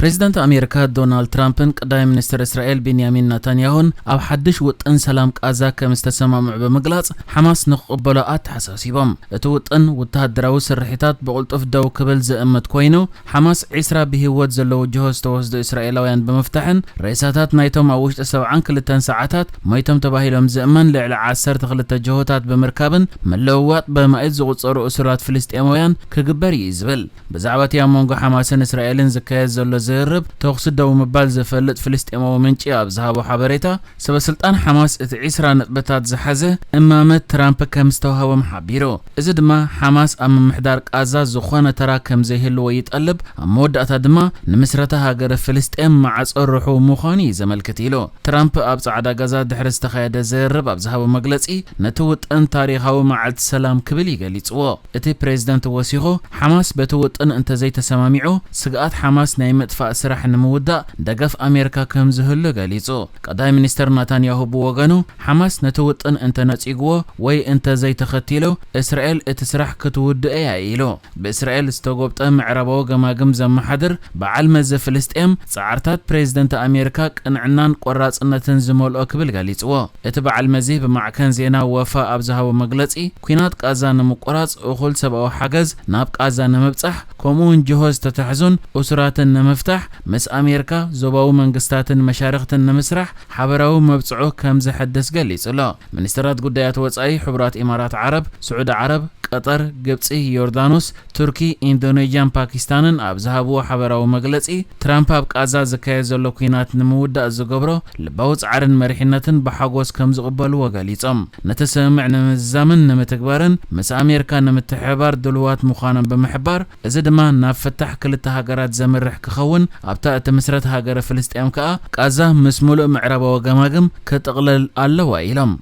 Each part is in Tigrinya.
ፕሬዚደንት ኣሜሪካ ዶናልድ ትራምፕን ቀዳማይ ሚኒስትር እስራኤል ቤንያሚን ናታንያሁን ኣብ ሓድሽ ውጥን ሰላም ቃዛ ከም ዝተሰማምዑ ብምግላጽ፣ ሓማስ ንኽቕበሎ ኣተሓሳሲቦም። እቲ ውጥን፣ ወተሃደራዊ ስርሒታት ብቕልጡፍ ደው ክብል ዝእምት ኮይኑ፣ ሓማስ ዒስራ ብህይወት ዘለዉ ጅሆ ዝተወስዱ እስራኤላውያን ብምፍታሕን ሬሳታት ናይቶም ኣብ ውሽጢ ሰብዓን ክልተን ሰዓታት ሞይቶም ተባሂሎም ዝእመን ልዕሊ ዓሰርተ ክልተ ጅሆታት ብምርካብን ምልውዋጥ በማኢት ዝቑጸሩ እሱራት ፍልስጤማውያን ክግበር እዩ ዝብል። ብዛዕባ እቲ ኣብ መንጎ ሓማስን እስራኤልን ዝካየድ ዘሎ ዝርርብ ተኹሲ ደው ምባል ዝፈልጥ ፍልስጤማዊ ምንጪ ኣብ ዝሃቦ ሓበሬታ፣ ሰበስልጣን ሓማስ እቲ ዒስራ ነጥብታት ዝሓዘ እማመ ትራምፕ ከም ዝተዋህቦም ሓቢሩ። እዚ ድማ ሓማስ ኣብ ምምሕዳር ቃዛ ዝኾነ ተራ ከም ዘይህልዎ ይጠልብ፣ ኣብ መወዳእታ ድማ ንምስረታ ሃገረ ፍልስጤም ማዕጾ ርሑው ምዃኑ እዩ ዘመልክት ኢሉ። ትራምፕ ኣብ ጻዕዳ ገዛ ድሕሪ ዝተኻየደ ዝርርብ ኣብ ዝሃቦ መግለጺ፣ ነቲ ውጥን ታሪኻዊ መዓልቲ ሰላም ክብል እዩ ገሊጽዎ። እቲ ፕሬዝደንት ወሲኹ፣ ሓማስ በቲ ውጥን እንተዘይተሰማሚዑ፣ ስግኣት ሓማስ ናይ ምጥፋእ ስራሕ ንምውዳእ ደገፍ ኣሜሪካ ከም ዝህሉ ገሊጹ። ቀዳማይ ሚኒስተር ናታንያሁ ብወገኑ፣ ሓማስ ነቲ ውጥን እንተነጺግዎ ወይ እንተዘይተኸቲሉ፣ እስራኤል እቲ ስራሕ ክትውድኦ እያ ኢሉ። ብእስራኤል ዝተጎብጠ ምዕራባዊ ገማግም ዘመሓድር በዓል መዚ ፍልስጤም፣ ጻዕርታት ፕሬዝደንት ኣሜሪካ ቅንዕናን ቆራጽነትን ዝመልኦ ክብል ገሊጽዎ። እቲ በዓል መዚ ብማዕከን ዜና ወፋ ኣብ ዝሃቦ መግለጺ፣ ኲናት ቃዛ ንምቁራጽ፣ እኹል ሰብኣዊ ሓገዝ ናብ ቃዛ ንምብጻሕ፣ ከምኡውን ጅሆ ዝተታሕዙን እሱራትን ንምፍታሕ፣ ምስ ኣሜሪካ፣ ዞባዊ መንግስታትን መሻርኽትን ንምስራሕ ሓበራዊ መብጽዑ ከም ዘሐድስ ገሊጹ ኣሎ። ሚኒስተራት ጉዳያት ወጻኢ ሕቡራት ኢማራት ዓረብ፣ ስዑዲ ዓረብ፣ ቀጠር፣ ግብጺ፣ ዮርዳኖስ፣ ቱርኪ፣ ኢንዶኔዥያን ፓኪስታንን ኣብ ዝሃብዎ ሓበራዊ መግለጺ፣ ትራምፕ ኣብ ቃዛ ዝካየድ ዘሎ ኲናት ንምውዳእ ዝገብሮ ልባዊ ጻዕርን መሪሕነትን ብሓጎስ ከም ዝቕበልዎ ገሊጾም፣ ነቲ ስምምዕ ንምዝዛምን ንምትግባርን ምስ ኣሜሪካ ንምትሕብባር ድልዋት ምዃኖም ብምሕባር፣ እዚ ድማ ናብ ፍታሕ ክልተ ሃገራት ዘምርሕ ክኸውን፣ ኣብታ እትምስረት ሃገረ ፍልስጤም ከኣ ቃዛ ምስ ምሉእ ምዕራባዊ ገማግም ክጥቕለል ኣለዋ ኢሎም።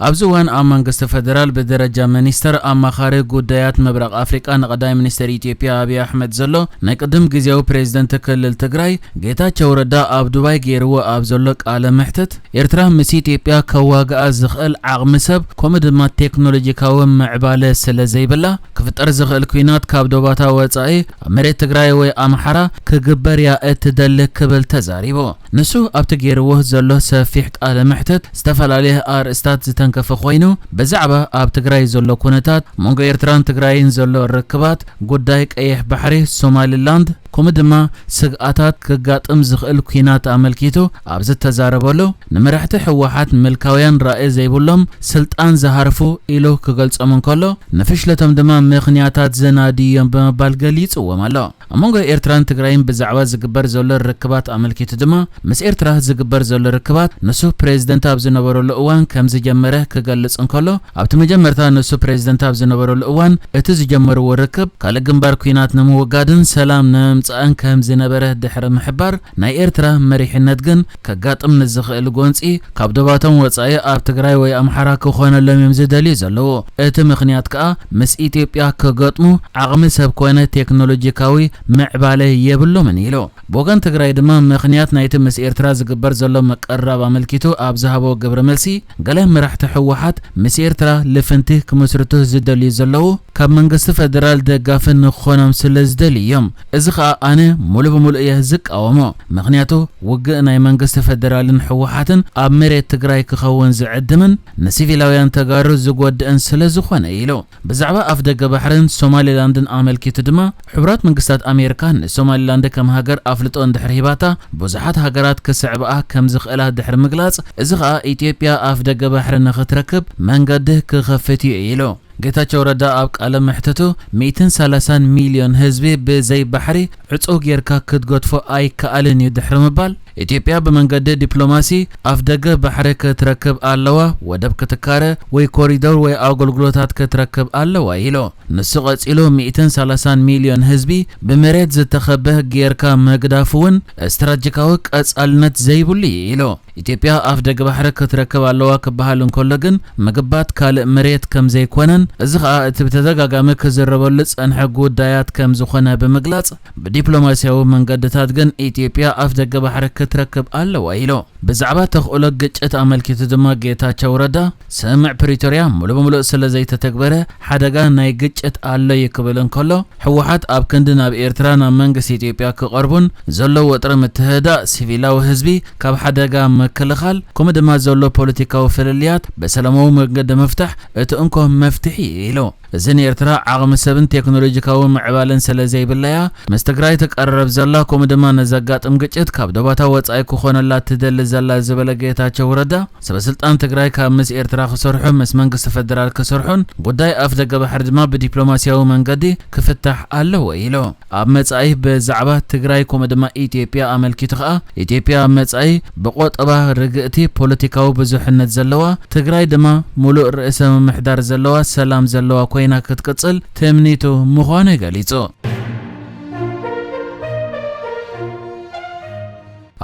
ኣብዚ እዋን ኣብ መንግስቲ ፈደራል ብደረጃ ሚኒስተር ኣማኻሪ ጉዳያት ምብራቕ ኣፍሪቃ ንቀዳማይ ሚኒስተር ኢትዮጵያ ኣብይ ኣሕመድ ዘሎ ናይ ቅድም ግዜያዊ ፕሬዝደንት ክልል ትግራይ ጌታቸው ረዳ ኣብ ዱባይ ገይርዎ ኣብ ዘሎ ቃለ መሕትት፣ ኤርትራ ምስ ኢትዮጵያ ከዋግኣ ዝኽእል ዓቕሚ ሰብ ከምኡ ድማ ቴክኖሎጂካዊ ምዕባለ ስለ ዘይብላ፣ ክፍጠር ዝኽእል ኲናት ካብ ዶባታ ወጻኢ ኣብ መሬት ትግራይ ወይ ኣምሓራ ክግበር እያ እትደሊ ክብል ተዛሪቡ። ንሱ ኣብቲ ገይርዎ ዘሎ ሰፊሕ ቃለ መሕትት ዝተፈላለየ ኣርእስታት ዝተንከፈ ኮይኑ፣ ብዛዕባ ኣብ ትግራይ ዘሎ ኩነታት፣ መንጎ ኤርትራን ትግራይን ዘሎ ርክባት፣ ጉዳይ ቀይሕ ባሕሪ፣ ሶማሊላንድ፣ ከምኡ ድማ ስግኣታት ከጋጥም ዝኽእል ኲናት ኣመልኪቱ ኣብ ዝተዛረበሉ፣ ንመራሕቲ ህወሓት ምልካውያን ራኢ ዘይብሎም፣ ስልጣን ዝሃርፉ ኢሉ ክገልጾም እንከሎ፣ ንፍሽለቶም ድማ ምኽንያታት ዘናድዩ እዮም ብምባል ገሊጽዎም ኣሎ። ኣብ መንጎ ኤርትራን ትግራይን ብዛዕባ ዝግበር ዘሎ ርክባት ኣመልኪቱ ድማ፣ ምስ ኤርትራ ዝግበር ዘሎ ርክባት ንሱ ፕሬዝደንት ኣብ ዝነበረሉ እዋን ከም ዝጀመረ ክገልጽ እንከሎ፣ ኣብቲ መጀመርታ ንሱ ፕሬዝደንት ኣብ ዝነበረሉ እዋን እቲ ዝጀመርዎ ርክብ ካልእ ግንባር ኲናት ንምውጋድን ሰላም ንምምጻእን ከም ዝነበረ ድሕሪ ምሕባር፣ ናይ ኤርትራ መሪሕነት ግን ከጋጥም ንዝኽእል ጎንጺ ካብ ዶባቶም ወጻኢ ኣብ ትግራይ ወይ ኣምሓራ ክኾነሎም እዮም ዝደልዩ ዘለዉ። እቲ ምኽንያት ከኣ ምስ ኢትዮጵያ ክገጥሙ ዓቕሚ ሰብ ኮነ ቴክኖሎጂካዊ ምዕባለ የብሎምን ኢሉ። ብወገን ትግራይ ድማ ምኽንያት ናይቲ ምስ ኤርትራ ዝግበር ዘሎ ምቅርራብ ኣመልኪቱ ኣብ ዝሃቦ ግብረ መልሲ፣ ገለ መራሕቲ ህወሓት ምስ ኤርትራ ልፍንቲ ክምስርቱ ዝደልዩ ዘለዉ ካብ መንግስቲ ፈደራል ደጋፊ ንኾኖም ስለ ዝደልዩ እዮም። እዚ ኸኣ ኣነ ሙሉእ ብሙሉእ እየ ዝቃወሞ። ምኽንያቱ ውግእ ናይ መንግስቲ ፈደራልን ህወሓትን ኣብ መሬት ትግራይ ክኸውን ዝዕድምን ንሲቪላውያን ተጋሩ ዝጎድእን ስለ ዝኾነ ኢሉ። ብዛዕባ ኣፍደገ ባሕርን ሶማሊላንድን ኣመልኪቱ ድማ፣ ሕቡራት መንግስታት ኣሜሪካ ንሶማሊላንድ ከም ሃገር ኣፍልጦ እንድሕር ሂባታ፣ ብዙሓት ሃገራት ክስዕብኣ ከም ዝኽእላ ድሕሪ ምግላጽ፣ እዚ ኸኣ ኢትዮጵያ ኣፍደገ ባሕሪ ንኽትረክብ መንገዲ ክኸፍት እዩ ኢሉ። ጌታቸው ረዳ ኣብ ቃለ መሕትቱ፣ ሚእትን ሰላሳን ሚልዮን ህዝቢ ብዘይ ባሕሪ ዕጹው ጌርካ ክትገድፎ ኣይከኣልን እዩ ድሕሪ ምባል፣ ኢትዮጵያ ብመንገዲ ዲፕሎማሲ ኣፍደገ ባሕሪ ክትረክብ ኣለዋ፣ ወደብ ክትካረ ወይ ኮሪዶር ወይ ኣገልግሎታት ክትረክብ ኣለዋ ኢሉ። ንሱ ቀጺሉ፣ ሚእትን ሰላሳን ሚልዮን ህዝቢ ብመሬት ዝተኸበ ጌርካ ምግዳፍ እውን ስትራቴጂካዊ ቀጻልነት ዘይብሉ እዩ ኢሉ። ኢትዮጵያ ኣፍደገ ባሕሪ ክትረክብ ኣለዋ ክበሃል እንከሎ ግን ምግባት ካልእ መሬት ከም ዘይኮነን፣ እዚ ኸኣ እቲ ብተደጋጋሚ ክዝረበሉ ዝጸንሐ ጉዳያት ከም ዝኾነ ብምግላጽ፣ ብዲፕሎማስያዊ መንገድታት ግን ኢትዮጵያ ኣፍደገ ባሕሪ ክትረክብ ኣለዋ ኢሉ። ብዛዕባ ተኽእሎ ግጭት ኣመልኪቱ ድማ ጌታቸው ረዳ፣ ስምምዕ ፕሪቶርያ ሙሉእ ብሙሉእ ስለ ዘይተተግበረ ሓደጋ ናይ ግጭት ኣሎ እዩ ክብል እንከሎ፣ ህወሓት ኣብ ክንዲ ናብ ኤርትራ ናብ መንግስቲ ኢትዮጵያ ክቐርቡን ዘሎ ወጥሪ ምትህዳእ ሲቪላዊ ህዝቢ ካብ ሓደጋ ምክልኻል ከምኡ ድማ ዘሎ ፖለቲካዊ ፍልልያት ብሰላማዊ መንገዲ ምፍታሕ እቲ እንኮ መፍትሒ እዩ ኢሉ። እዚ ንኤርትራ ዓቕሚ ሰብን ቴክኖሎጂካዊ ምዕባለን ስለ ዘይብላያ፣ ምስ ትግራይ ትቀርረብ ዘላ፣ ከምኡ ድማ ነዘጋጥም ግጭት ካብ ዶባታ ወጻኢ ክኾነላ ትደሊ ዘላ ዝበለ ጌታቸው ረዳ፣ ሰበ ስልጣን ትግራይ ካብ ምስ ኤርትራ ክሰርሑ፣ ምስ መንግስቲ ፈደራል ክሰርሑን ጉዳይ ኣፍ ደገ ባሕሪ ድማ ብዲፕሎማሲያዊ መንገዲ ክፍታሕ ኣለዎ ኢሉ። ኣብ መጻኢ ብዛዕባ ትግራይ ከምኡ ድማ ኢትዮጵያ ኣመልኪቱ ከኣ፣ ኢትዮጵያ ኣብ መጻኢ ብቆጠባ ርግእቲ ፖለቲካዊ ብዙሕነት ዘለዋ፣ ትግራይ ድማ ሙሉእ ርእሰ ምምሕዳር ዘለዋ፣ ሰላም ዘለዋ ኮይና ክትቅጽል ትምኒቱ ምዃኑ ገሊጹ።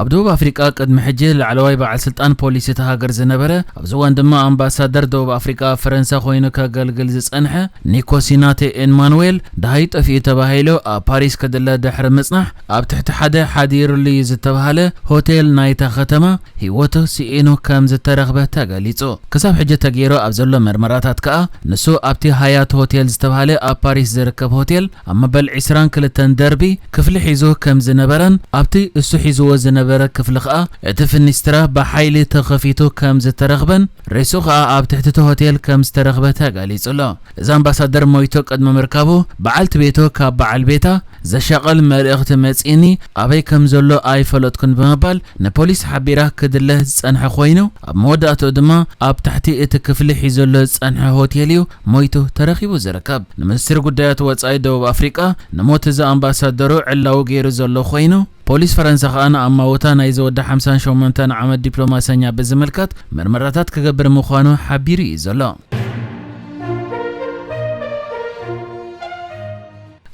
ኣብ ደቡብ ኣፍሪቃ ቅድሚ ሕጂ ላዕለዋይ በዓል ስልጣን ፖሊስ እታ ሃገር ዝነበረ፣ ኣብዚ እዋን ድማ ኣምባሳደር ደቡብ ኣፍሪቃ ኣብ ፈረንሳ ኮይኑ ከገልግል ዝጸንሐ ኒኮሲናቴ ኤማኑኤል ደሃይ ጠፊኡ ተባሂሉ ኣብ ፓሪስ ክድለ ድሕሪ ምጽናሕ፣ ኣብ ትሕቲ ሓደ ሓዲሩሉ እዩ ዝተባህለ ሆቴል ናይታ ከተማ ህይወቱ ስኢኑ ከም ዝተረኽበ ተገሊጹ። ክሳብ ሕጂ ተገይሩ ኣብ ዘሎ መርመራታት ከኣ፣ ንሱ ኣብቲ ሃያት ሆቴል ዝተባህለ ኣብ ፓሪስ ዝርከብ ሆቴል ኣብ መበል ዕስራን ክልተን ደርቢ ክፍሊ ሒዙ ከም ዝነበረን፣ ኣብቲ እሱ ሒዝዎ ዝነበረ ክፍሊ ከኣ እቲ ፍኒስትራ ብሓይሊ ተኸፊቱ ከም ዝተረኽበን፣ ሬስኡ ከኣ ኣብ ትሕቲ እቲ ሆቴል ከም ዝተረኽበ ተገሊጹ ኣሎ። እዚ ኣምባሳደር ሞይቱ ቅድሚ ምርካቡ፣ በዓልቲ ቤቱ ካብ በዓል ቤታ ዘሻቕል መልእኽቲ መጺእኒ፣ ኣበይ ከም ዘሎ ኣይፈለጥኩን ብምባል ንፖሊስ ሓቢራ ክድለ ዝጸንሐ ኮይኑ፣ ኣብ መወዳእትኡ ድማ ኣብ ታሕቲ እቲ ክፍሊ ሒዙሉ ዝጸንሐ ሆቴል እዩ ሞይቱ ተረኺቡ ዝርከብ። ንሚኒስትሪ ጉዳያት ወጻኢ ደቡብ ኣፍሪቃ ንሞት እዚ ኣምባሳደሩ ዕላዊ ገይሩ ዘሎ ኮይኑ፣ ፖሊስ ፈረንሳ ከኣ ንኣማውታ ናይዚ ወዲ ሓምሳን ሸሞንተን ዓመት ዲፕሎማሰኛ ብዝምልከት መርመራታት ክገብር ምዃኑ ሓቢሩ እዩ ዘሎ።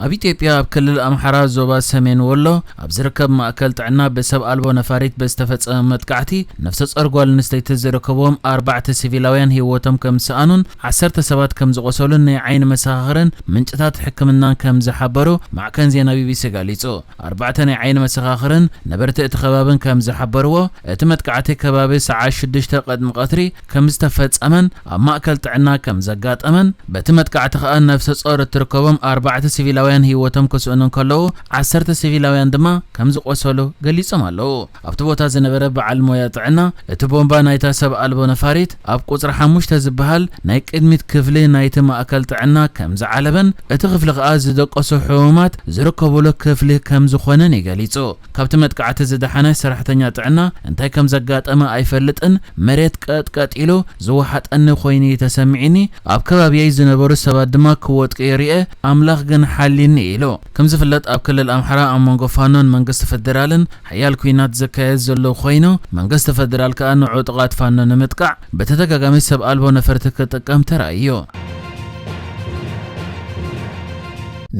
ኣብ ኢትዮጵያ ኣብ ክልል ኣምሓራ ዞባ ሰሜን ወሎ ኣብ ዝርከብ ማእከል ጥዕና ብሰብ ኣልቦ ነፋሪት ብዝተፈጸመ መጥቃዕቲ ነፍሰ ጾር ጓል ኣንስተይቲ ዝርከብዎም ኣርባዕተ ሲቪላውያን ህይወቶም ከም ዝሰኣኑን ዓሰርተ ሰባት ከም ዝቖሰሉን ናይ ዓይኒ መሰኻኽርን ምንጭታት ሕክምናን ከም ዝሓበሩ ማዕከን ዜና ቢቢሲ ገሊጹ። ኣርባዕተ ናይ ዓይኒ መሰኻኽርን ነበርቲ እቲ ከባብን ከም ዝሓበርዎ፣ እቲ መጥቃዕቲ ከባቢ ሰዓት ሽዱሽተ ቅድሚ ቀትሪ ከም ዝተፈጸመን ኣብ ማእከል ጥዕና ከም ዘጋጠመን፣ በቲ መጥቃዕቲ ከኣ ነፍሰ ጾር እትርከቦም ኣርባዕተ ሲቪላውያን ህይወቶም ክስእኑ እንከለዉ፣ ዓሰርተ ሲቪላውያን ድማ ከም ዝቖሰሉ ገሊጾም ኣለዉ። ኣብቲ ቦታ ዝነበረ በዓል ሞያ ጥዕና፣ እቲ ቦምባ ናይታ ሰብ ኣልቦ ነፋሪት ኣብ ቁጽሪ ሓሙሽተ ዝበሃል ናይ ቅድሚት ክፍሊ ናይቲ ማእከል ጥዕና ከም ዝዓለበን፣ እቲ ክፍሊ ከኣ ዝደቀሱ ሕሙማት ዝርከብሉ ክፍሊ ከም ዝኾነን እዩ ገሊጹ። ካብቲ መጥቃዕቲ ዝደሓነ ሰራሕተኛ ጥዕና እንታይ ከም ዘጋጠመ ኣይፈልጥን፣ መሬት ቀጥቀጥ ኢሉ ዝወሓጠኒ ኮይኑ እዩ ተሰሚዕኒ፣ ኣብ ከባቢየይ ዝነበሩ ሰባት ድማ ክወድቁ እየ ሪኤ፣ ኣምላኽ ግን ሓልዩኒ ኢሉ። ከም ዝፍለጥ ኣብ ክልል ኣምሓራ ኣብ መንጎ ፋኖን መንግስቲ ፈደራልን ሓያል ኲናት ዝካየድ ዘሎ ኮይኑ፣ መንግስቲ ፈደራል ከኣ ንዕጡቓት ፋኖ ንምጥቃዕ ብተደጋጋሚ ሰብ ኣልቦ ነፈርቲ ክጥቀም ተራእዩ።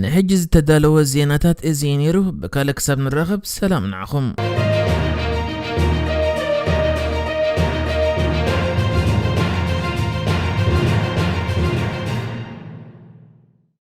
ንሕጂ ዝተዳለወ ዜናታት እዚ እዩ ነይሩ። ብካልእ ክሳብ ንራኸብ ሰላም ንዓኹም።